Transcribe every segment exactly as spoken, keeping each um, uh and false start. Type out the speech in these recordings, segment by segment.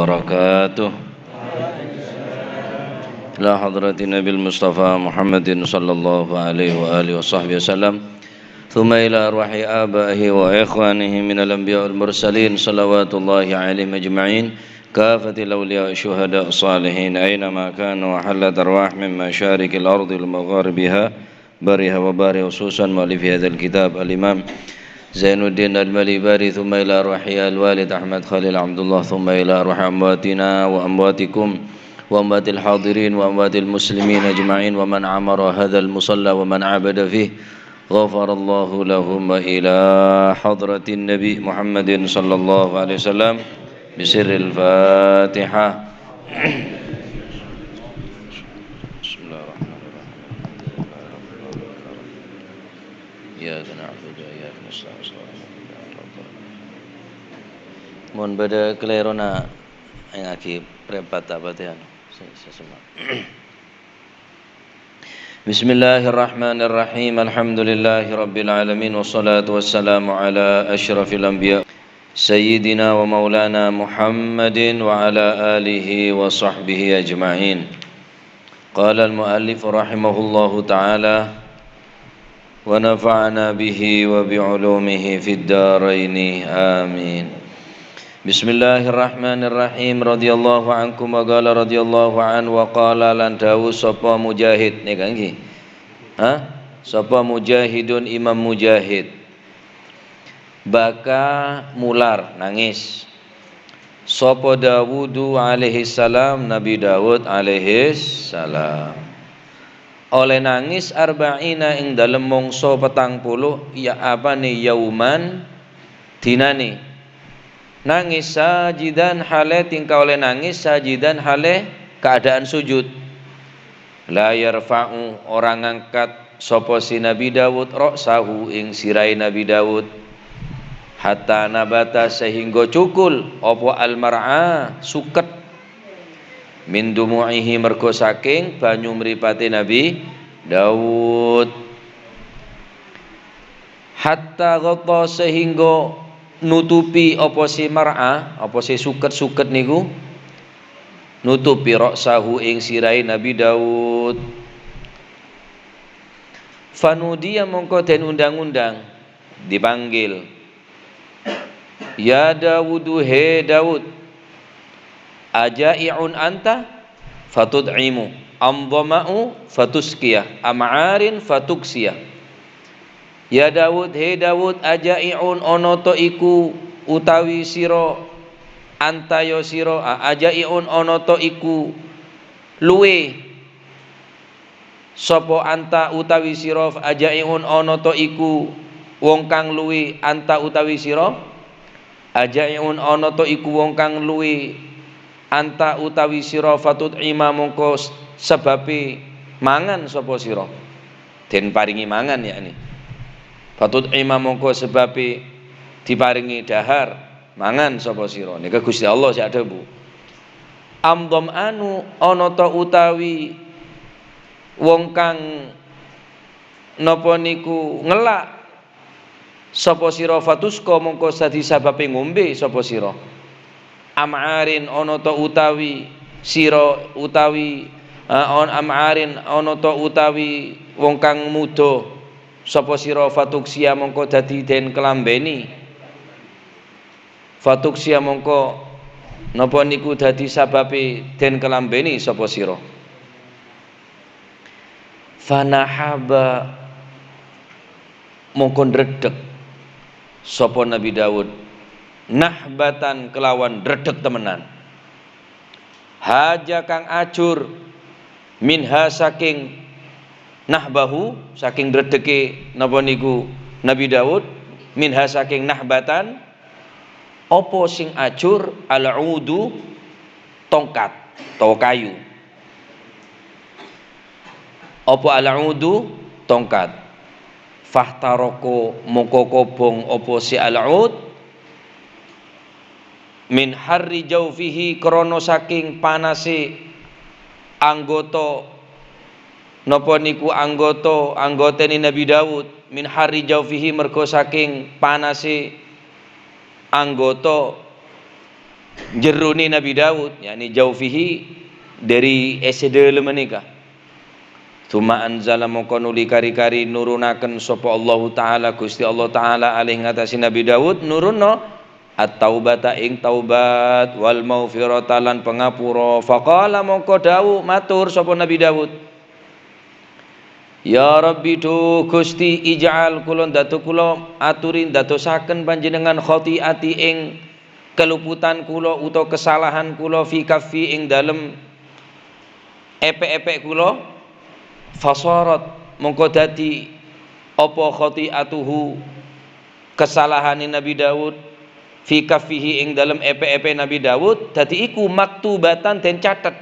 وبركاته. إلى حضرة النبي المصطفى محمد صلى الله عليه وآله وصحبه وسلم. ثم إلى أرواح آبائه وإخوانه من الأنبياء والمرسلين، صلوات الله عليهم أجمعين، كافة الأولياء الشهداء الصالحين، أينما كانوا، وحلت أرواح من مشارق الأرض لمغاربها، برها وبحرها، خصوصا مؤلف هذا الكتاب الإمام زين الدين المليباري، ثم إلى أرواح الوالد أحمد خليل عبد الله، ثم إلى أرواح أمواتنا وأمواتكم وأموات الحاضرين وأموات المسلمين أجمعين، ومن عمر هذا المصلى ومن عبد فيه، غفر الله لهم، وإلى حضرة النبي محمد صلى الله عليه وسلم بسر الفاتحة. بسم الله الرحمن الرحيم. إياك نعبد وإياك نستعين. صراط الذين أنعمت عليهم. Mon bâdâ kalèrona, èngagi prèpat apa tèyan? Sè, sè semma'. بسم الله الرحمن الرحيم. الحمد لله رب العالمين، والصلاة والسلام على أشرف الأنبياء سيدنا ومولانا محمد وعلى آله وصحبه أجمعين. قال المؤلف رحمه الله تعالى، ونفعنا به وبعلومه في الدارين. آمين. Bismillahirrahmanirrahim. Radhiyallahu ankum wa qala radhiyallahu an wa qala, lan dawuh sapa Mujahid, nèka ngghi. Ha? Sapa Mujahidun, Imam Mujahid. Baka, mular, nangis. Sapa Dawudu alaihissalam, Nabi Daud alaihissalam. Olè nangis arba'ina ing dâlem mongso petang polo, ya apane yauman, dinane. Nangis sajidan hale tingka olè nangis sajidan hale keadaan sujud. La yarfa'u, ora ngangkat sapa si Nabi Daud ra'sahu ing sirae Nabi Daud. Hatta nabata, sehingga cukul apa al-mar'a, suket. Min dumu'ihi, mergo saking banyu mripate Nabi Daud. Hatta ghatta, sehingga nutupi apa se mar'a, apa se suket-suket niku, nutupi ra'sahu ing sirae Nabi Daud. Fanudiya, mongko den undang-undang, dipanggil. "Ya Dawudu, he Daud, aja'i'un anta fatut'imu, am dhama'u fatusqiya, am 'arin fatuksiya." Ya Daud, he Daud, aja'i'un, ana ta' iku utawi sira, anta ya sira, a-, aja'i'un, ana ta' iku luwe. Sapa anta utawi sira, aja'i'un, ana ta' iku wong kang luwi anta utawi sira? Aja'i'un, ana ta' iku wong kang luwi anta utawi sira, fatut'ima, mongko s-, sababbe mangan sapa sira? Den paringi mangan, yakni. Fatut'ima, mongko sababbe diparingi dhahar, mangan sapa sira? Nèka Gusti Allah sè adhâbu. Am dhama'u, ana ta' utawi wong kang napa niku ngella' sapa sira, fatusqa, mongko dadi sababbe ngombe sapa sira. Am 'arin, ana ta' utawi sira utawi, eh, on-, am 'arin, ana ta' utawi wong kang muda sapa sira, fatuksiya, mongko dadi den kalambeni. Fatuksiya, mongko napa niku dadi sababbe den kalambeni sapa sira. Fanahaba, mongko ndreddhek sapa Nabi Daud, nahbatan, kelawan ndreddhek temenan. Haja kang ajur, minha, saking nahbahu, saking ndreddheke napa niku Nabi Daud, minha, saking nahbatan, apa sing ajur, al-'udu, tongkat, tawa kayu. Apa al-'udu? Tongkat. Fahtaroko, mongko kobong apa si al-'ud, min harri jaufihi, krana saking panase anggota, napa niku anggota, anggotane Nabi Daud, min harri jaufihi, mergo saking panase anggota jerrona Nabi Daud, yakni jaufihi, dhâri èssè dhâlemma nèka. Tsumma anzala, mongko nuli kari-kari nurunaken sapa Allahu Ta'ala, Gusti Allah Ta'ala, alaihi ngatasè Nabi Daud, nurunno at-taubata ing taubat, wal maghfirata lan pangapura. Faqala, mongko dawuh matur sapa Nabi Daud, "Ya Rabbi, dhu Gusti, ij'al, kula dadu-, kula aturi dadosaken panjennengngan khati'ati ing kaluputan kula utawa kasalahan kula fi kaffi ing dalem èpè'-èpè' kula." Fasarat, mongko dhâddhi apa khati'atuhu, kasalahanè Nabi Daud, fi kaffihi ing dalem èpè'-èpè' Nabi Daud, dhâddhi iku maktubatan dèn catet.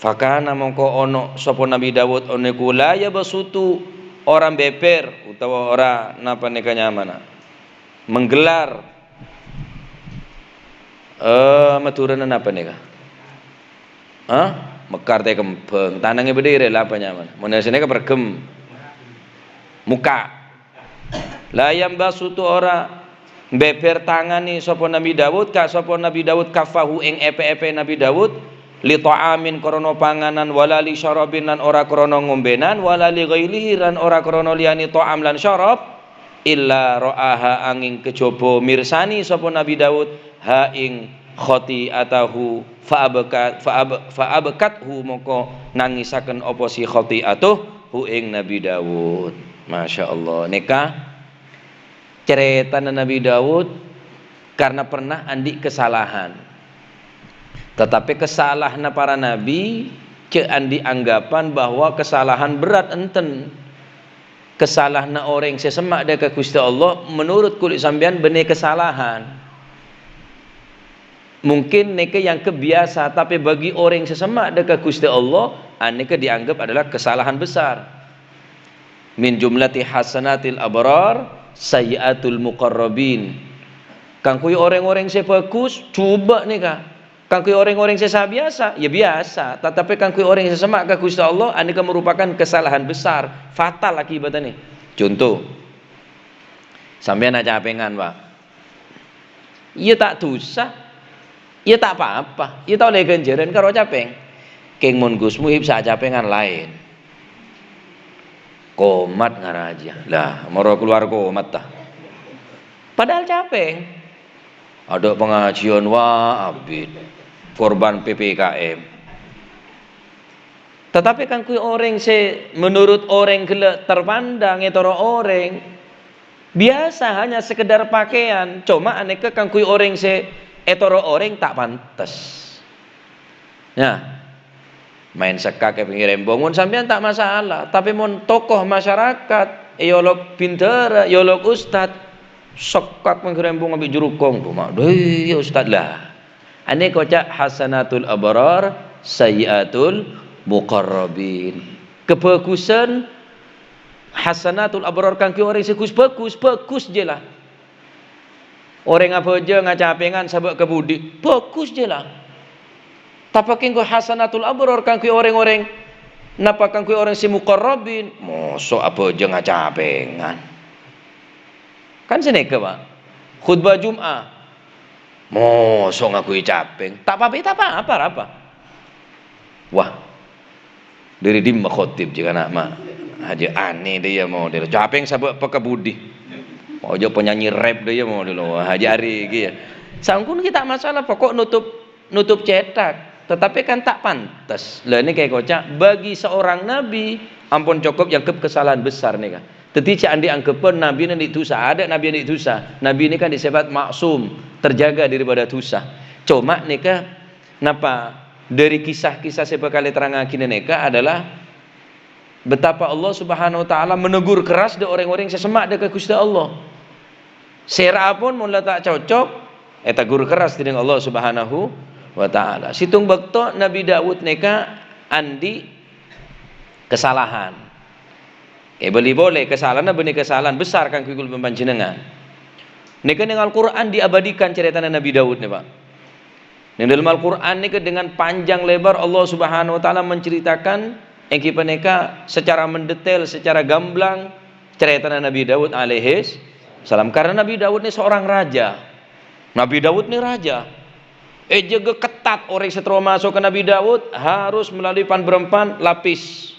Fakana mongko ono sapa Nabi Daud onèku la yabsutu, ora mbhèbhèr utawa ora napa nèka nyamana, menggelar. Eh, Madhurâna napa nèka? Hah? Mekar tè kembhâng. Tanangè bâdâ irè la apa nyamana? Mon asèna ka preghem. Muka. La yambasutu ora mbhèbhèr tanganè sapa Nabi Daud, ka sapa Nabi Daud kaffahu ing èpè'-èpè' Nabi Daud, li ta'amin krana panganan, wala li syarabin lan ora krana ngombènan, wala li ghairihi lan ora krana liyanè ta'am lan syarab, illa ra'aha angèng kajhubâ mirsanè sapa Nabi Daud, ha ing khati'atahu, fa abka-, fa ab-, fa abkathu mongko nangesaken apa si khati'atuhu ing Nabi Daud. Masya Allah. Nèka carètana Nabi Daud karena pernah andi' kasalahan. Tetapi kasalahanna para nabi jhâ' andi' anggapan bahwa kasalahan berat, enten. Kasalahanna orèng sè semma' dâ' ka Ghustè Allah, menurut kulâ sampèyan bânnè kasalahan. Mungkin nèka èangghep biyasa, tapè bagi orèng sè semma' dâ' ka Ghustè Allah, anèka dianggap adalah kesalahan besar. "Min jumlati hasanatil abrar, sayyi'atul muqarrabin." Kaangghuy orèng-orèng sè bhâghus, jhubâ' nèka. Kaangghuy orèng-orèng sè sabiyasa, ya biyasa. Tatapè kaangghuy orèng sè semma' ka Ghustè Allah, anèka merupakan kesalahan besar, fatal akibatanè. Conto, sampèyan acapèngan, Pak. Iyâ ta' dhusa, iyâ ta' pa-apa, iyâ ta' ollè ghânjhârân karo capèng. Kèng mon Gus Muhib sè acapèngan laèn. Komat ngara jiyâ. Lah, moro kalowar komat, ta? Padahal capèng. Adâ' pangajiân, wah, abit. Korban P P K M. Tatapè kaangghuy orèng sè menurut orèng ghellâ' terpandang ètoro' orèng, biyasa hanya sekedar pakèyan, coma anèka kaangghuy orèng sè ètoro' orèng ta' pantes. Nah, maèn sekkak è pèngghir embong, mon sampèyan ta' masalah, tapè mon tokoh masyarakat, èolok bhindhârâ, èolok ustad, sekkak pèngghir embong ambi' jhurukong, coma, "Dhu, iyâ ustad lah." Anèka koca' hasanatul abrar, sayyi'atul muqarrabin. Kabhâghusân hasanatul abrar kaangghuy orèng sè ghus-bhâghus, bhâghus jiyâ la. Orèng abhâjâng acapèngan sabâ' ka budi, bhâghus jiyâ la. Tapè kaangghuy hasanatul abrar kaangghuy orèng-orèng, napa kaangghuy orèng sè muqarrabin, moso' abhâjâng acapèngan. Kan sanèka, Pak. Khutbah Jum'ah. Moso' ngaangghuy capèng. Ta' pa-, ta' pa-apa, ra, Pak. Wah. Dâri dimma khotib jiyâ kana', ma? Hajâ anè dâ' iyâ model. Capèng sabâ' pèka budi. Ojhâ' penyanyi rap dâ' iyâ model. Wah, hajâ arè ghi' iyâ. Sangkun ghi' ta' masalah, pokok nutup nutup cèthak, tatapè kan ta' pantes. Lah, nèka èkoca', bagi seorang nabi, ampon cokop èangghep kesalahan besar nèka. Dhâddhi, jhâ' andi' angghebbhân nabi andi' dhusa. Adâ' nabi andi' dhusa. Nabi nèka andi' sifat maksum, terjaga daripada dhusa. Coma nèka, napa, dâri kisah-kisah sè bhâkal èterrangngaghi nèka adalah betapa Allah Subhanahu wa Ta'ala menegur keras dâ' orèng-orèng sè semma' dâ' ka Ghustè Allah. Sèra'a pon mon la ta' cocok, ètegur keras dâri Allah Subhanahu wa Ta'ala. Sèttong bâkto Nabi Daud nèka andi' kasalahan. Èbâli polè, kasalahanna bânnè kasalahan besar kaangghuy kaulâ bân panjhennengngan. Nèka neng Al-Qur'an diabadikan carètana Nabi Daud nèka, Pak. Neng dâlem Al-Qur'an nèka dengan panjang lebar Allah Subhanahu wa Ta'ala menceritakan, ènggi panèka secara mendetail, secara gamblang, carètana Nabi Daud alaihis salam. Karena Nabi Daud ini seorang raja. Nabi Daud nè rajâ. Èjâgâ ketat orèng sè terro maso' ka Nabi Daud harus melalui pan-bârâmpan lapis.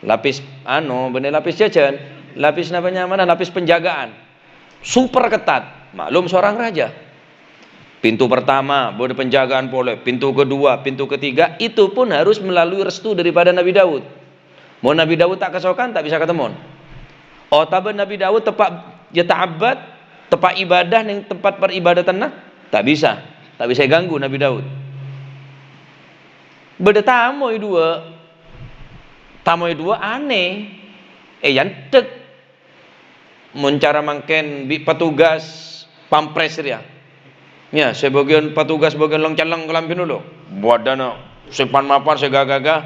Lapis, ano, bânnè lapis jhâjhân. Lapis napa nyamana? Lapis penjagaan. Super ketat. Maklum seorang raja. Pintu pertama, bâdâ penjagaan polè. Pintu kedua, pintu ketiga, itu pun harus melalui restu daripada Nabi Daud. Mon Nabi Daud ta' kasokan, ta' bisa katemmon. Otabâ Nabi Daud teppa' ya ta'abbad, teppa' ibadah neng tempat peribadatanna, ta' bisa. Ta' bisa èganggu Nabi Daud. Bâdâ tamoy duwâ'. Tamoy duwâ' aneh. Èyandhek. Mon cara mangkèn bi' petugas Pampres rèya. Ya, sè bâgiyân petugas bâgiyân leng-celleng kalambhina lho. Bâdâna sè pan-mapan sè gâ-gâ.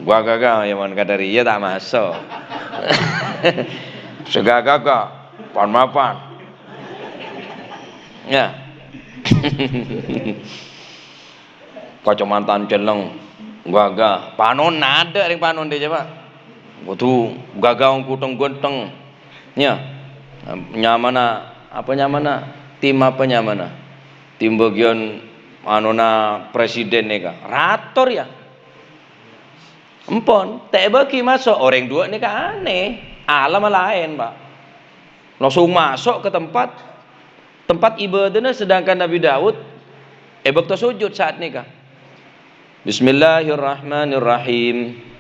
Gâ-gâ, ya, mon kadhâri, ya, ta' maso'. Sè gâ-gâ, pan-mapan. Ya. Kacamatan celleng, gâgâ. Panon adâ' rèng panon dhi, coba. Kodhu gâgâ ongghu thèng-ghântèng. Ya. Nyamana, apa nyamana? Tim apa nyamana? Tim bâgiyân anona presiden nèka. Rator, ya. Empon, ta' èbâgi maso', orèng duwâ' nèka aneh. Alamma laèn, Pak. Langsung maso' ka tempat, tempat ibadahna, sedangkan Nabi Daud è bâkto sujud saat nèka. Bismillahirrahmanirrahim.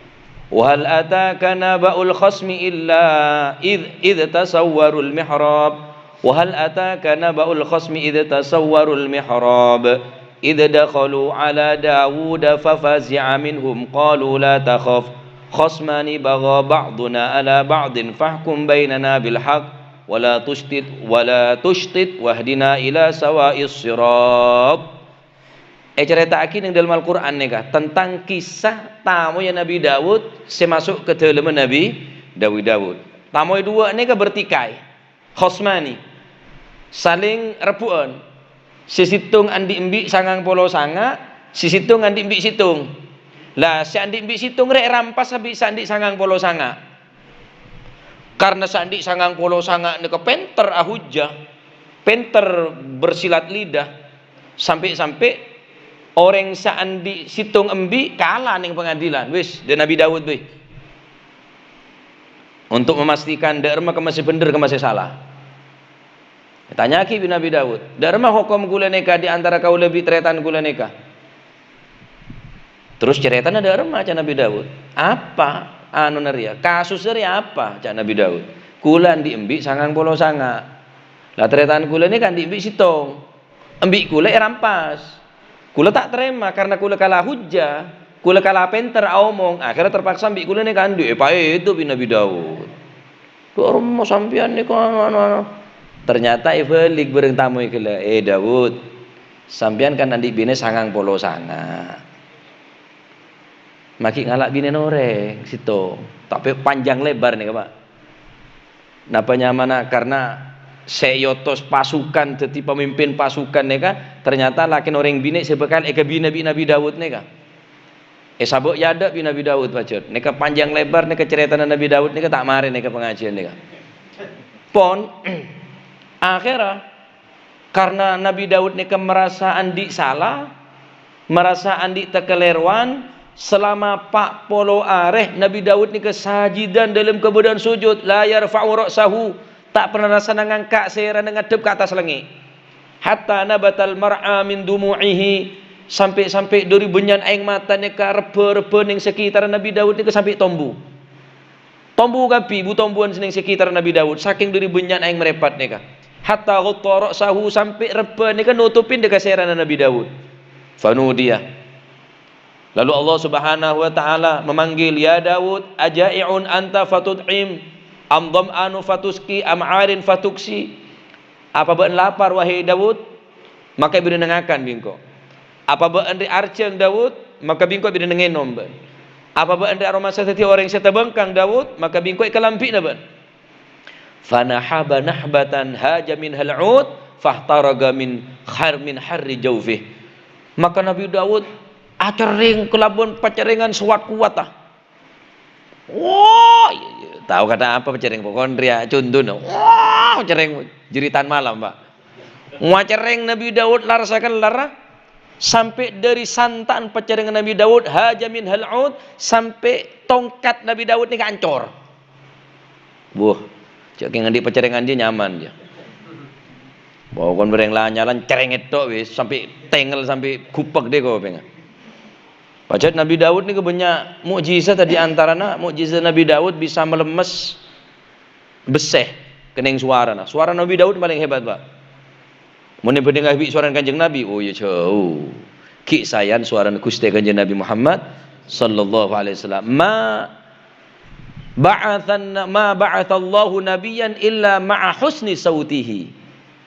Wa hal ataka naba'ul khasmi illa id, id tasawwarul mihrab. Wa hal ataka naba'ul khasmi id tasawwarul mihrab. Id dakhalu ala Dawuda fafazi'a minhum qalu la takhaf. Khasmani bagha ba'duna ala ba'din fahkum bainana bil haqq wa la tushtit, wa la tushtit wahdina ila sawa'is sirat. Ècarèta'aghi neng dâlem Al-Qur'an nèka tentang kisah tamoyya Nabi Daud sè maso' ka dâlemma Nabi Dawi Daud. Tamoy duwâ' nèka bertikai. Khosmani. Salèng rebbhu'ân. Sè sèttong andi' embi' sangang polo sanga', sè sèttong andi' embi' sèttong. La, sè andi' embi' sèttong rè èrampas bi' sè andi' sangang polo sanga'. Karna sè andi' sangang polo sanga' nèka pènter ahujjah, pènter bersilat lidah, sampè'-sampè' orèng sè andi' sèttong embi' kala neng pangadilan. Wis, dâ' Nabi Daud, bhâi. Untuk memastikan dâ' remma kemma sè bhendher, kemma sè sala. Ètanya'aghi bi' Nabi Daud, "Dâ' remma hokom kaulâ nèka di antara kaulâ bi' tarètan kaulâ nèka?" Terros carètana dâ' remma, ca' Nabi Daud. "Apa anona rèya? Kasussa rèya apa?" ca' Nabi Daud. "Kaulâ andi' embi' sangang polo sanga'. La tarètan kaulâ nèka andi' embi' sèttong." Embi' kaulâ èrampas. Kaulâ ta' tarèma karna kaulâ kala hujjah, kaulâ kala pènter aomong. Akhèrra terpaksa embi' kaulâ nèka andi' èpaèdhâ bi' Nabi Daud. "Dâ' remma sampèyan nèka anu, anu, anu." Ternyata èbâlik bhâreng tamoy ghellâ', "Eh, Daud, sampèyan kan andi' binè sangang polo sanga'. Ma' ghi' ngala' binèna orèng sèttong." Tapè panjang lebar nèka, Pak. Napa nyamana? Karna sè èotos pasukan, dhâddhi pamimpin pasukan nèka, ternyata lakèna orèng binè' sè bhâkal èkabinè bi' Nabi Daud nèka. Èsabâ' è adâ' bi' Nabi Daud, pajhât. Nèka panjang lebar, nèka carètana Nabi Daud nèka ta' marè nèka pangajiân nèka. Pon, akhèrra, karna Nabi Daud nèka merasa andi' sala, merasa andi' takalèrowan, salama pa' polo arè Nabi Daud nèka sajidan dâlem kabâdâ'ân sujud, la yarfa'u ra'sahu, ta' pernah rassana ngangka' sèrana ngadhep ka attas langngè'. Hatta nabatal mar'a min dumu'ihi, sampè'-sampè' dâri bânnya'an aèng mata nèka rebbhâ-rebbhâ neng sakitarra Nabi Daud nèka sampè' tombu. Tombu kabbhi bu-tombuwân sè neng sakitarra Nabi Daud, sakèng dâri bânnya'an aèng marèpat nèka. Hatta ghatta ra'sahu, sampè' rebbhâ nèka notopè dâ' ka sèrana Nabi Daud. Fanudiya. Lalu Allah Subhanahu wa Ta'ala memanggil, "Ya Daud, aja'i'un anta fatut'im, am dham'anu fatusqi, am 'arin fatuksa?" Apa bâ'na lapar, wahai Daud? Maka èbinèna ngakan bi' engko'. Apa bâ'na rè' arjhâng, Daud? Maka bi' engko' èbinèna ngènom bâ'na. Apa bâ'na rè' aromasa dhâddhi orèng sè tabângkang, Daud? Maka bi' engko' èkalambi'na bâ'na. Fanahaba nahbatan haja minhal 'ud, fahtaraqa min har-, min harri jawfih. Maka Nabi Daud acerrèng kalabân pacerrèngan sowat-kowat, ah. Wah, iyâ, iyâ. Tao kata apa pacerrèng? Pokokna rèya condhuna. Wah, pacerrèng jeritan malam, Pak. Ngocarèng Nabbhi Daud lar sakellarra, sampè' dhâri santa'an pacarèngnga Nabbhi Daud, haja minhal 'ud, sampè' tongkat Nabbhi Daud nèka ancor. Wah, jhâ' kèng andi' pacarèngan jiyâ nyaman jiyâ. Pokon bâreng la nyala cerengèt tok wis, sampè' tengel, sampè' gupek dhâ' kopèngnga. Pajhât Nabbhi Daud nèka bânnya' mo'jizat, di antarana mo'jizat Nabbhi Daud bisa malemmes bessè kennèng sowarana. Sowara Nabbhi Daud palèng hebat, Pak. Mon èbhândhingngaghi bi' sowarana Kanjeng Nabbhi, oh, iyâ jhâu. Ghi' saèyan sowarana Ghustè Kanjeng Nabbhi Muhammad sallallahu alaihi wasallam. Ma ba'athan-, ma ba'athallahu nabiyyan illa ma'a husni sautihi.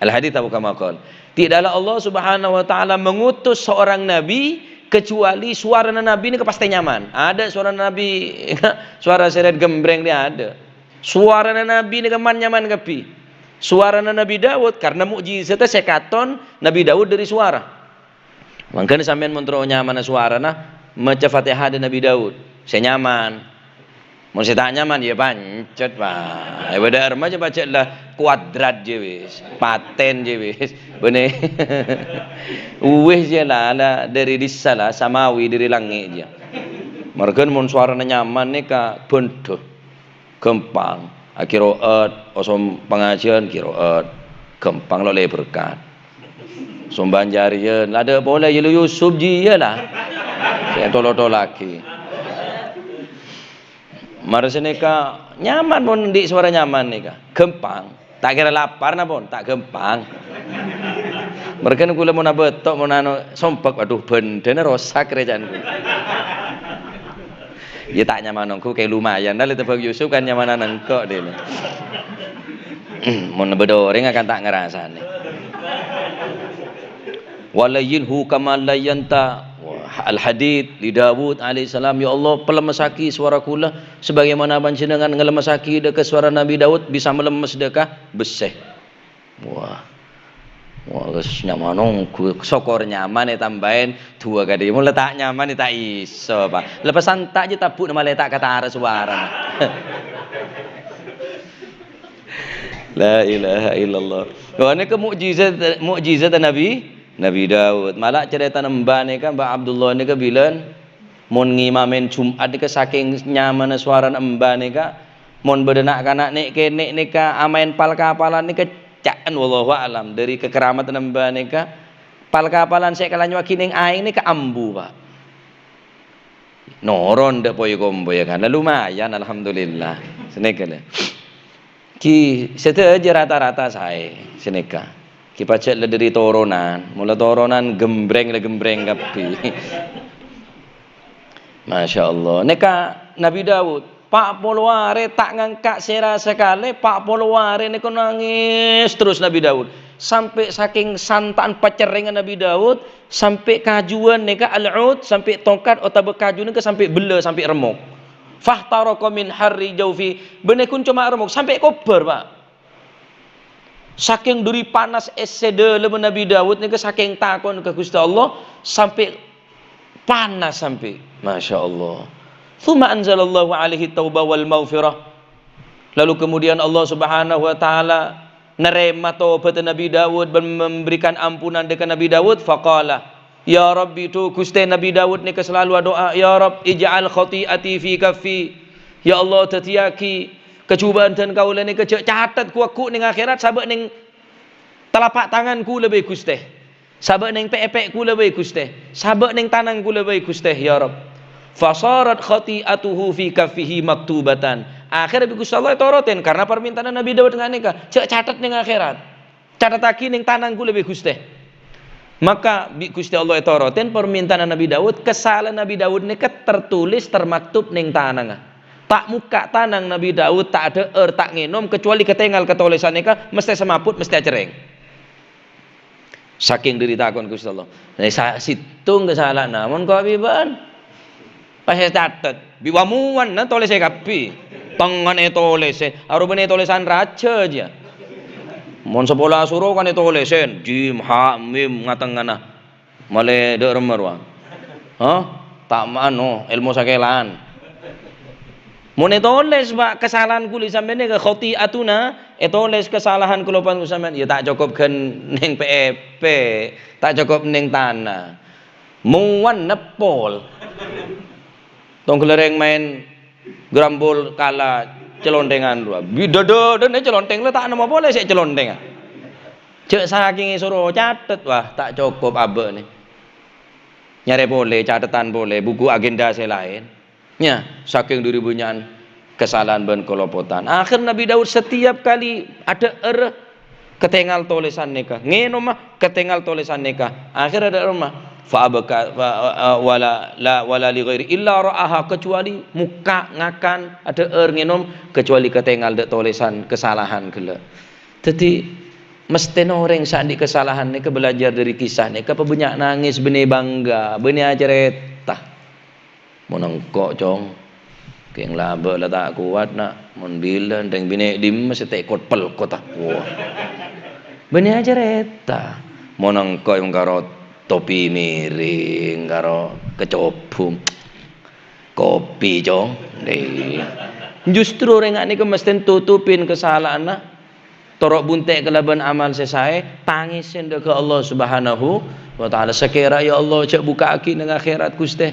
Al-hadits aw kama qal. Tidaklah Allah Subhanahu wa Ta'ala mengutus seorang nabi kecuali sowarana nabi nèka pastè nyaman. Adâ' sowarana nabi, sowara sè rèn gembreng nèka adâ'. Sowarana nabi nèka man-nyaman kabbhi. Sowarana Nabbhi Daud, karena mo'jizadda sè katon Nabbhi Daud dhâri sowara. Mangkana sampèyan mon terro nyamana sowarana, maca Fatihah dâ' Nabbhi Daud, sè nyaman. Mon sè ta' nyaman, yâ pancet, Pak. Yâ, bâdâ arma jhâ' pajhât la kuadrat jiyâ wis, paten jiyâ wis. Bânnè. Uwis jiyâ la, la dhâri dissa la, samawi dhâri langngè' jiyâ. Marghâ mon sowarana nyaman nèka bhândhâ. Ghâmpang. Aqiro'at, osom pangajiân qiro'at. Ghâmpang lo' lè berkat. Sombân jârèyan, la adâ' polè, yâ lo Yusuf jiyâ la. Sè tolo-tolaghi. Mara sanèka nyaman, mon andi' sowara nyaman nèka. Ghâmpang. Ta' kèra lapar napa, pon? Ta' ghâmpang. Marghâna kaulâ mon abâto', mon anu, sompek, waduh, bhândhâna rosak rè ca'na kaulâ. Yâ ta' nyaman ongghu, kaè lumayan. Nah, lè tèmbhâng Yusuf kan nyamanan engko' dhina. Mon bâdâ orèng kan ta' ngarasanè. "Wa layyinhu kama layyanta." Wah, al-hadid li Daud alaihissalam, "Ya Allah, palemmessaghi sowara kaulâ sebagaimana Panjhennengngan ngalemmessaghi dâ' ka sowara Nabbhi Daud, bisa malemmes dâ' ka bessè." Wah. Wah, terros nyaman ongghu, sokor nyaman ètambâi duwâ kadhi. Mon la ta' nyaman, ta' iso, Pak. Lepasan ta' jiyâ tabbhu'na malè ta' katara sowarana. La ilaha illallah. Wah, nèka mo'jizat, mo'jizat Nabbhi, Nabbhi Daud. Mala carètana emba nèka, Mbah Abdullah nèka bilân, mon ngimamè Jum'at nèka sakèng nyamana sowarana emba nèka, mon bâdâ na'-kana' nè'-kènè' nèka amaèn pal-kapalan nèka ca'en, wallahu a'lam, dhâri kakaramatanna emba nèka, pal-kapalan sè èkalanyowaghi neng aèng nèka ambu, Pak. Noron dâ' poy-kompoyya kan. La lumayan, alhamdulillah. Sanèka la. Ghi sadhâjâ rata-rata saè, sanèka. Ghi pajhât la dhâri toronan, mola toronan gembreng la gembreng kabbhi. Masya Allah. Nèka Nabbhi Daud, pa' polo arè ta' ngangka' sèra sakalè, pa' polo arè nèko nangès terros Nabbhi Daud. Sampè' sakèng santa'an pacerrèngnga Nabbhi Daud, sampè' kajuwân nèka al-'ud, sampè' tongkat otabâ kaju nèka sampè' bellâ, sampè' remmok. "Fahtaraqa min harri jaufi." Bânnè ghun coma remmok, sampè' kobâr, Pak. Sakèng dhâri panas èssè dâlemma Nabbhi Daud nèka sakèng tako'na ka Ghustè Allah, sampè' panas sampè'. Masya Allah. "Tsumma anzalallahu alaihi tauba wal maghfirah." Lalu kemudian Allah Subhanahu wa Ta'ala narèma tobatta Nabbhi Daud bân memberikan ampunan dâ' ka Nabbhi Daud, faqala, "Ya Rabbi," dhu Ghustè, Nabbhi Daud nèka salalu adu'a, "Ya Rabb, ij'al khati'ati fi kaffi." Ya Allah, dhâddhiyâghi kajhubâ'ân dân kaulâ nèka jhâ' catet ghu-, ghu neng akhèrat, sabâ' neng talapak tangan kaulâ bhâi, Ghustè. Sabâ' neng pè'-èpè' kaulâ bhâi, Ghustè. Sabâ' neng tanang kaulâ bhâi, Ghustè, ya Rabb. "Fasarat khati'atuhu fi kaffihi maktubatan." Akhèrra bi' Ghustè Allah ètorotin karena parmènta'anna Nabbhi Daud nga' nèka, jhâ' catet neng akhèrat. Catettaghi neng tanang kaulâ bhâi, Ghustè. Maka bi' Ghustè Allah ètorotin parmènta'anna Nabbhi Daud, kasala'an Nabbhi Daud nèka tertulis, termaktub neng tanangnga. Ta' mokka' tanang Nabbhi Daud, ta' adhâ'âr, ta' ngènom, kecuali katèngal katolèsan nèka, mestè samaput, mestè acerrèng. Sakèng dhâri tako'na Ghustè Allah. Nah, sa-, sèttong kasala'anna, mon ko' abibâ'ân. Pas ècatet, bi' wa-muwan, nah, tolèsè kabbhi. Tengngan ètolèsè, arobâna ètolèsan rajâ jiyâ. Mon sapola soro kan ètolèsè, jim, ha, mim, ngatengngana. Malè dâ' remma rowa. Hah? Ta' ma-, anu, èlmo sakèlan. Mon ètolès, Pak, kasalahan kulâ sampèyan nèka, khati'atuna, ètolès kasalahan kaloppaanna sampèyan, ya ta' cokop ghân neng P E P, ta' cokop neng tana. Mowan neppol. Tong ghellâ' rèng maèn grambol kala calonthengan rowa. Bi-, dâdâ-dâdâna calonteng la ta' nemmo polè sè calonthenga. Jhâ' sakèng èsoro catet, wah, ta' cokop abâ'na. Nyarè polè, catetan polè, buku agenda sè laèn. Nya, sakèng dhâri bânnya'an kasalahan bân kalopotan. Akhèr Nabi Daud setiap kali adhâ'âr, katèngal tolèsan nèka. Ngènoma, katèngal tolèsan nèka. Akhèr adhâ'âr, fa abka, fa, wala, la, wala li ghairi illa ra'aha, kecuali mokka', ngakan, adhâ'âr, ngènom, kecuali katèngal dâ' tolèsan kasalahan ghellâ'. Dhâddhi, mestèna orèng sè andi' kasalahan nèka belajar dhâri kisah nèka, apa bânnya' nangès, bânnè bangga, bânnè acarèta. Mon engko', Cong, kèng la abâ' la ta' kowat, na'. Mon bilân, rèng binè' dimma sè ta' èkot-pelkot, ah. Wah. Bânnè acarèta. Mon engko' èngkaro topi miring, karo kecobung. Kopi, Cong. Lè. Justru orèng nèka mestèna tutupin kasala'anna. Toro' bunte' kalabân amal sè saè, tangèsè dâ' ka Allah Subhanahu wa Ta'ala. Sakèra, "Ya Allah, jhâ' bukka'aghi neng akhèrat, Ghustè.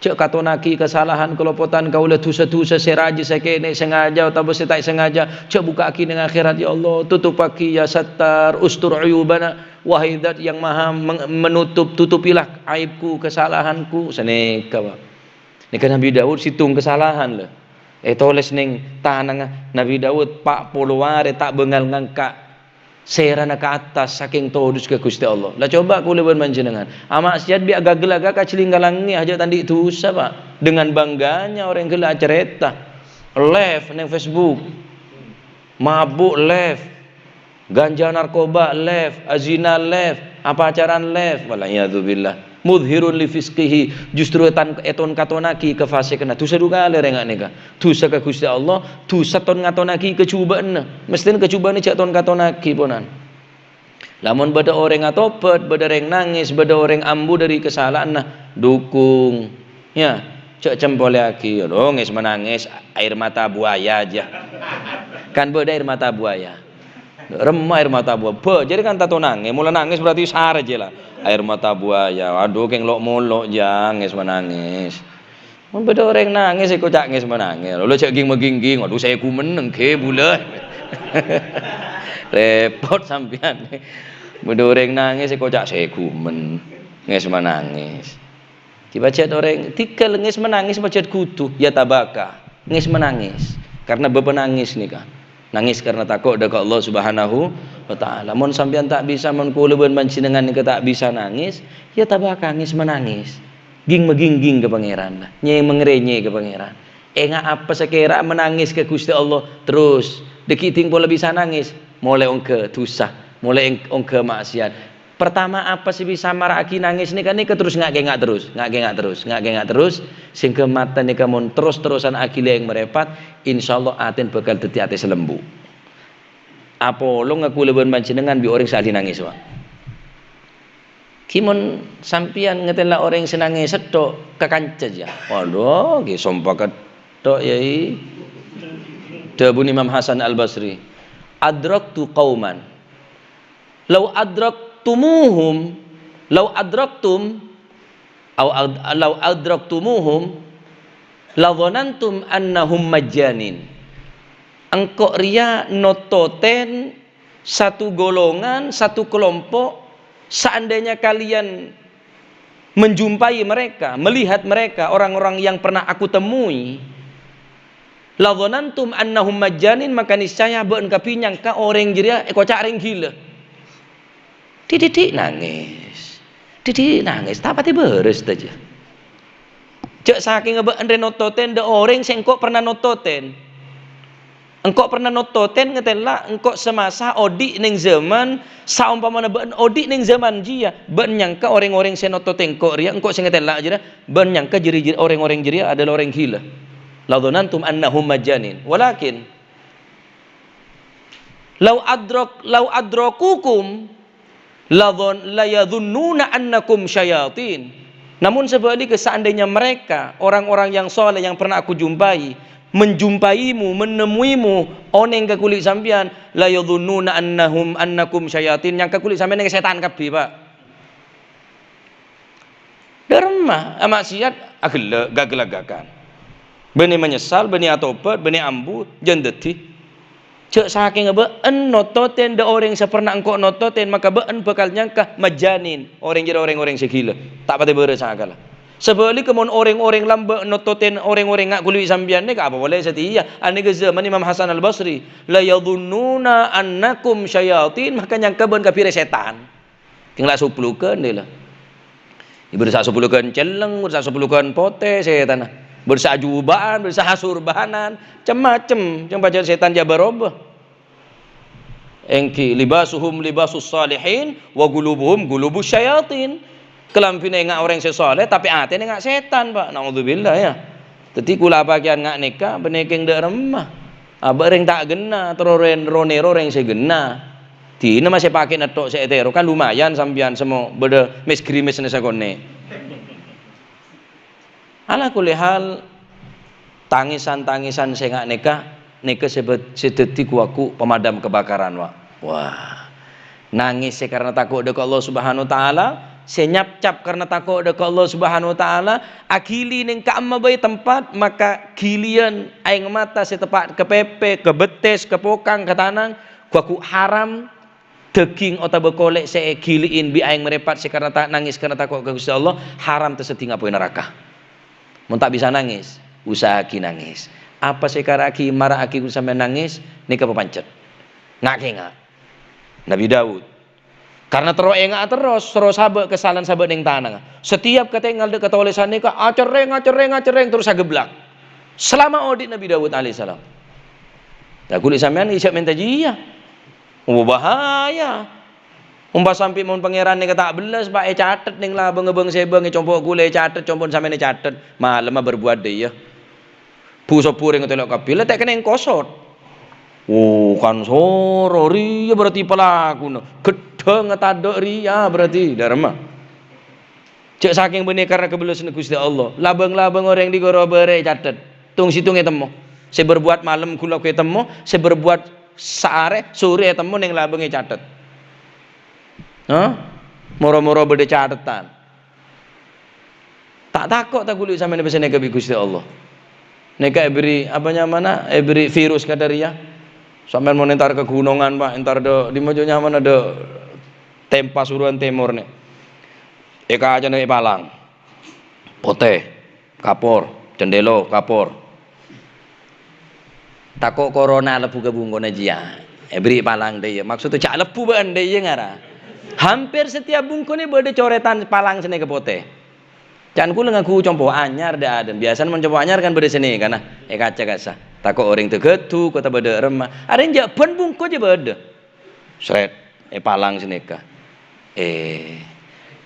Jhâ' katonnaghi kasalahan kalopotan kaulâ, dhusa-dhusa sè rajâ, sè kènè', sengaja otabâ sè ta' sengaja. Jhâ' bukka'aghi neng akhèrat, ya Allah. Tutupaghi, ya Sattar, ustur uyubana. Wahai Zat yang Maha meng-, Menutup, tutupilah aibku, kasalahanku." Sanèka, Pak. Nèka Nabi Daud sèttong kasalahan, lho. Ètolès neng tanangnga Nabi Daud, pa' polo arè ta' bângal ngangka' sèrana ka attas sakèng todus ka Ghustè Allah. La, coba kaulâ bân panjhennengngan. Ama'siyat bi' agagel aga kajhâlingka langngè, ajâ' ta' andi' dhusa, Pak. Dengan bangganya orèng ghellâ' acarèta. Live neng Facebook. Mabuk live. Ganja narkoba live, azina live, apacaran live. Wal iyadzu billah. Mudhhirun li fisqihi, justru ètan-, èton-katonnaghi kafasèkna. Dhusa du kalè rèng nèka. Dhusa ka Ghustè Allah, dhusa ton-ngatonnaghi kajhubâ'ânna. Mestèna kajhubâ'ânna jhâ' ton-katonnaghi, ponan. Lamon bâdâ orèng atobhât, bâdâ rèng nangès, bâdâ orèng ambu dhâri kasala'anna, dukung. Ya, jhâ' cempolèyaghi, "Lo, ngès manangès, air mata buaya aja." Kan bâdâ air mata buaya. Remma air mata buaya. Bâ, jârèya kan tanto nangès. Mola nangès berarti sar aja lah. Air mata buaya. Aduh, kèng lo'-molo' jâ, ngès manangès. Mon bâdâ orèng nangès, èkoca' ngès manangès. Lo, jhâ' ging-maging-ging. Aduh, sèghumèn engghi bulâ. Rèpot sampèyan. Bâdâ orèng nangès, èkoca' sèghumèn. Ngès manangès. Ghi pajhât orèng, dhika ngès manangès pajhât kodhu, ya tabaka, ngès manangès. Karna bâ panangès nèka. Nangès karna tako' dâ' ka Allah Subhanahu wa Ta'ala. Mon sampèyan ta' bisa, mon kaulâ bân panjhennengngan nèka ta' bisa nangès, ya tabaka, ngès manangès. Ging-maging-ging ka Pangèran, nyè-, mangrènyè ka Pangèran. Enga' apa sakèra manangès ka Ghustè Allah, terros. Dâgghi' dhing pola bisa nangès, molè ongghâ dhusa, molè eng-, ongghâ ma'siyat. Pertama, apa sè bisa mara'aghi nangès nèka, nèka terros nga'-kènga' terros, nga'-kènga' terros, nga'-kènga' terros, sehingga mata nèka mon terros-terrosan aghilèng marèpat, insyaallah atèna bhâkal dhâddhi atè sè lembu'. Apolong kaulâ bân panjhennengngan bi' orèng sè ahli nangès, Pak. Ghi mon sampèyan ngatèla' orèng sè nangès sèttong ka kanca, jâ. Waduh, ghi sompa kèttho', yâi. Dhâbuna Imam Hasan Al-Basri, "Adraktu qauman." Lau adraktumuhum, lau adraktum, au ad-, lau adraktumuhum, la dhanantum annahum majjanin. Engko' rèya nototèn satu golongan, satu kelompok, seandainya kalian menjumpai mereka, melihat mereka, orang-orang yang pernah aku temui, la dhanantum annahum majjanin, maka niscaya bâ'na kabbhi nyangka orèng jârèya èkoca' rèng ghilâ. Dhidhi' nangès. Dhidhi' nangès, ta' patè bârâs ta' jâ. Jâ' sakènga bâ'na rè nototèn dâ' orèng sè engko' pernah nototèn. Engko' pernah nototèn ngatèla', engko' semasa odi' neng zaman, saompamana bâ'na odi' neng zaman jiyâ, bâ'na nyangka orèng-orèng sè nototè engko' rèya, engko' sè ngatèla' jârèya, bâ'na nyangka jârèya, jârèya orèng-orèng jârèya adalah orèng ghilâ. La dhanantum annahum majjanin. Walakin, lau adrak-, lau adrakukum, la dhon-, la yadhunnuna annakum syayatin. Namun sebaliknya, seandainya mereka, orang-orang yang soleh yang pernah aku jumpai, menjumpaimu, menemuimu, oneng ka kulli' sampèyan, la yadhunnuna annahum, annakum syayatin, nyangka kulli' sampèyan nèka sètan kabbhi, Pak. Dâremma, amaksiat, aghellâ', gaglaghâghân. Bânnè manyessal, bânnè atobhât, bânnè ambu, jân dhâddhi. Jhâ' sakèngnga bâ'en nototèn dâ' orèng sè pernah engko' nototèn, maka bâ'en bhâkal nyangka majanin orèng jârèya rèng-orèng sè ghilâ, ta' patè bârâs akalla. Sabhâligghâ, mon rèng-orèng lambâ' nototèn rèng-orèng nga' kulli' sampèyan nèka apa polè satèya. Anèka zaman Imam Hasan Al-Basri, "La yadhunnuna annakum syayatin," maka nyangka bâ'en kabbhi rè sètan. Kèng la soblugân, dâ' la. Bârsa soblugân celleng, bârsa soblugân potè sètanna. Bârsa juba'an, bârsa asurbanan, cem-macem. Cem pajhât sètan jhâ' bâroba. Èngghi, "Libasuhum libasus shalihin, wa qulubuhum qulubus syayatin." Kalambhina ènga' orèng sè shaleh, tapè atèna ènga' sètan, Pak. Naudzubillah, ya. Dhâddhi, kulâ pakèyan nga' nèka, bânnè kèng dâ' remma. Abâ' rèng ta' ghenna, terro rèn-, ro-nèro rèng sè ghenna. Dina masè pakè netto' sè ètèro, kan lumayan sampèyan semmo bâdâ mes-grimesna sakonè'. Ala kulli hal, tangèsan-tangèsan sè nga' nèka, nèka sè bâ-, sè dhâddhi ghu-waghu pemadam kebakaran, wa. Wah. Nangès sè karna tako' dâ' ka Allah Subhanahu wa Ta'ala, sè nyapcap karna tako' dâ' ka Allah Subhanahu wa Ta'ala, aghili neng ka'emma bhâi tempat, maka ghiliyân aèng mata sè teppa' ka pèpè, ka bettès, ka pokang, ka tanang, ghu-waghu haram, dhâghing otabâ kolè' sè èghili'in bi' aèng marèpat sè karna ta-, nangès karna tako' ka Ghustè Allah, haram tasèddhing apoy naraka. Mon ta' bisa nangès, usaha'aghi nangès. Apa sè èkara'aghi, mara'aghi ghun sampèyan nangès, nèka papancet. Nga'-kènga'. Nabi Daud. Karna terro ènga'a terros, terro sabâ' kasalan sabâ' neng tanangnga. Satèyap katèngal dâ' katolèsan nèka, acerrèng, acerrèng, acerrèng, terros ageblak. Salama odi' Nabi Daud alaihissalam. Lah, kulâ sampèyan jhâ' mènta jiyâ. Oh, bahaya. Mon pas sampè' mon Pangèran nèka ta' bellas, Pak, ècatet neng labângnga bâng-sèbâng, è compo' kulâ ècatet, compo'na sampèyan ècatet. Malemma berbuat dâ' iyâ. Bu-sobu rèng tèlo' kabbhi, la ta' kennèng kosot. Oh, kan soro, rèya berarti pelakuna. Ghedhâng tadâ' rèya berarti, dâremma. Jhâ' sakèng bânnè karna kabellasânna Ghustè Allah. Labâng-labâng orèng dhi' ghâro bârâ' ècatet. Tong-sèttong ètemmo. Sè berbuat malem ghulâ ètemmo, sè berbuat saarè, sorè ètemmo neng labâng ècatet. Hah? Moro-moro bâdâ catetan. Ta' tako' ta' ghuli sampèyan pèssèna kabbhi Ghustè Allah. Nèka èbèrri', apa nyamana, èbèrri' virus kadhâ' rèya. Sampèyan mon entar ka ghunongan, Pak, entar dâ', dimma jhâ' nyamana dâ' Tempa Suruhan Tèmor nè. È kacana èpalang. Potè, kapor, cendhèlo, kapor. Tako' korona lebbu ka bungkona jiyâ. Èbèrri' palang dâ' iyâ. Maksudda jhâ' lebbu bâ'ân dâ' iyâ ngara. Hampir setiap bungkona bâdâ corètan palang sè nèka potè. Can kaulâ ngangghu compo' anyar dâ' adâ'na. Biyasana mon compo' anyar kan bâdâ sè nèkana, è kaca kassa. Tako' orèng dâgâdhu, otabâ dâ' remma. Arèya jhâ' bân bungko jhâ' bâdâ. Srèt, èpalang sè nèka. Eh,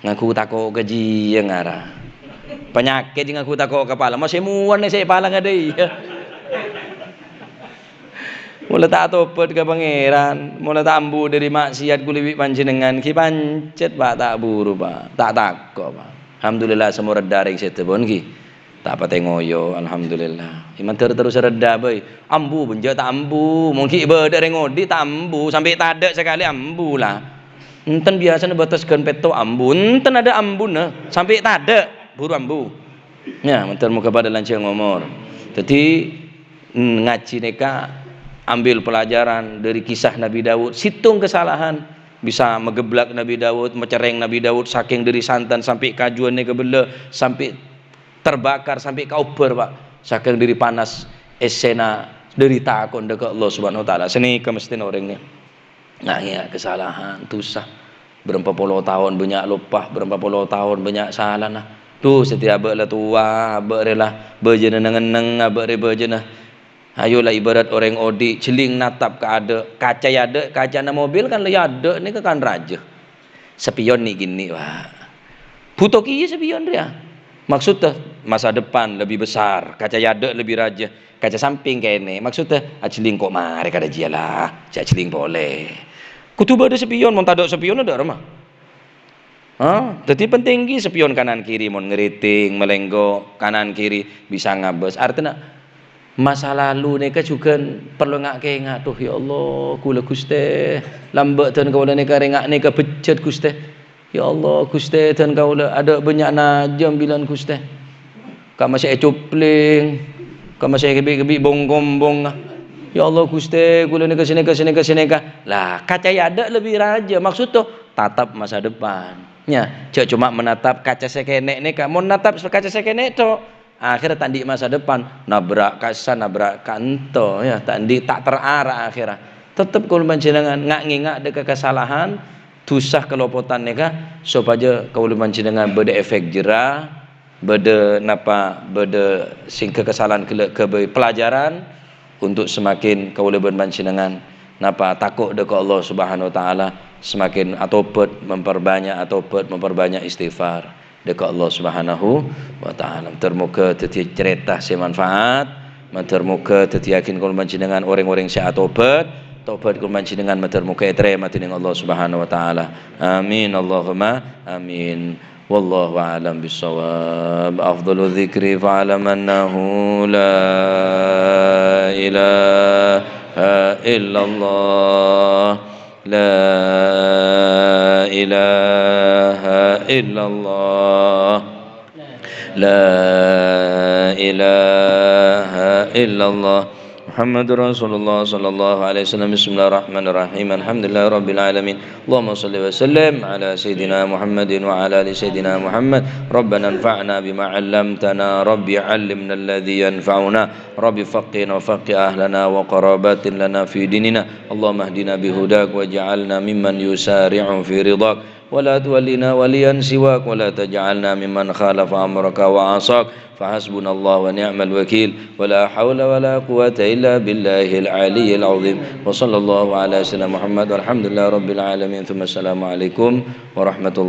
ngangghu tako' ka jiyâ ngara. Panyakèt ngangghu tako' ka palang. Masè muwân sè èpalang adâ' iyâ. Mola ta' atobât ka Pangèran, mola ta' ambu dâri maksiat ghuli bi' panjhennengngan, ghi pancet, Pak, ta' buru, Pak. Ta' tako', Pak. Alhamdulillah, samoreddhâ rèng sèdhâ pon, ghi. Ta' patè ngoyo, alhamdulillah. Iman ter-, terros reddhâ bhâi. Ambu, bânjâ ta' ambu. Mon ghi' bâdâ rèng odi' ta' ambu. Sampè' tadâ' sakalè ambu, la. Enten biyasana bâtes ghân pètto' ambu. Enten adâ' ambuna. Sampè' tadâ', buru ambu. Ya, mator moghâ padâ lanjhâng omor. Dhâddhi, mm, ngajhi nèka ambil pelajaran dâri kisah Nabi Daud. Sèttong kasalahan bisa mageblak Nabi Daud, macerrèng Nabi Daud, sakèng dâri santan sampè' kajuwân nèka bellâ, sampè' terbakar, sampè' kaobbhâr, Pak. Sakèng dâri panas, èssèna dâri tako' dâ' ka Allah Subhanahu wa Ta'ala. Sanèka mesthèna orèng nè. Nah, iyâ, kasalahan, dhusa. Bârâmpa polo taon bânnya' loppa, bârâmpa polo taon bânnya' salana. Dhu, satèya abâ' la towa, abâ' rè la bâjâna neng-enneng, abâ' rè bâjâna. Ayo la ibarat orèng odi', jhelling natap ka adâ', kaca è adâ', kacana mobil kan la è adâ' nèka kan rajâ. Spion nè'-kènè', Pak. Bhuto kèya spion rèya. Maksudda, masa depan lebih besar, kaca è adâ' lebih rajâ. Kaca sampèng kènè', maksudda ajhelling ko' marè kadhâjiyâ la, jhâ' ajhelling polè. Kodhu bâdâ spion, mon tadâ' spionna dâ' remma. Hah? Dhâddhi penting ghi spion kanan kiri, mon ngriting, malènggo, kanan kiri bisa ngabâs. Artèna, Masa lalu nèka jhughân parlo nga'-kènga', "Dhu, ya Allah, kaulâ, Ghustè, lambâ' dân kaulâ nèka, rèng nga' nèka bejjhât, Ghustè. Ya Allah, Ghustè, dân kaulâ adâ' bânnya' najâm bilân, Ghustè. Ka'ma sè ècopling, ka'ma sè èkebbi'-kebbi' bong-kombong. Ya Allah, Ghustè, kaulâ nèka, sanèka, sanèka, sanèka." Lah, kaca è adâ' lebbi rajâ, maksud to, tatap masa depan. Nya, jhâ' coma menatap kaca sè kènè' nèka. Mon natap kaca sè kènè' to, akhèr ta' andi' masa depan, nabrak ka essa, nabrak ka ento, ya, ta' andi', ta' terarah akhèr. Tettep kaulâ panjhennengngan nga'-ngènga' dâ' ka kasalahan, dhusa, kalopotan nèka, sopajâ kaulâ panjhennengngan bâdâ efek jera, bâdâ napa, bâdâ sèngghâ kasalahan ghellâ' ghâbây pelajaran untuk semakin kaulâ bân panjhennengngan napa, tako' dâ' ka Allah Subhanahu wa Ta'ala, semakin atobat, memperbanyak atobat, memperbanyak istighfar. Dâ' ka Allah Subhanahu wa Ta'ala. Mator moghâ dhâddhiyâ carèta sè manfaat. Mator moghâ dhâddhiyâghin kaulâ panjhennengngan orèng-orèng sè atobat. Tobat kaulâ panjhennengngan mator moghâ ètarèma dening Allah Subhanahu wa Ta'ala. Amin, Allahumma amin. Wallahu a'lam bissawab. Afdalu dzikri fa'lam annahu la ilaha illallah. La ilaha illallah. La ilaha illallah. Muhammadur Rasulullah sallallahu alaihi wasallam. Bismillahirrahmanirrahim. Alhamdulillahirabbil alamin. Allahumma shalli wa sallim ala sayyidina Muhammadin wa ala ali sayyidina Muhammad. Rabbana anfa'na bima 'allamtana. Rabbi 'allimna alladzi yanfa'una. Rabbi faqqihna wa faqqih ahlana wa qarabatin lana fi dinina. Allahumma hdina bihudak waj'alna mimman yusari'u fi ridhak. Wa la tuwallina waliyan siwak, wa la taj'alna mimman khalafa amraka wa 'asak. Fa hasbunallahu wa ni'mal wakil. Wa la haula wa la quwwata illa billahil aliyyil azim. Wa sallallahu ala sayyidina Muhammad walhamdulillahi rabbil alamin. Tsumma assalamu alaikum warahmatullahi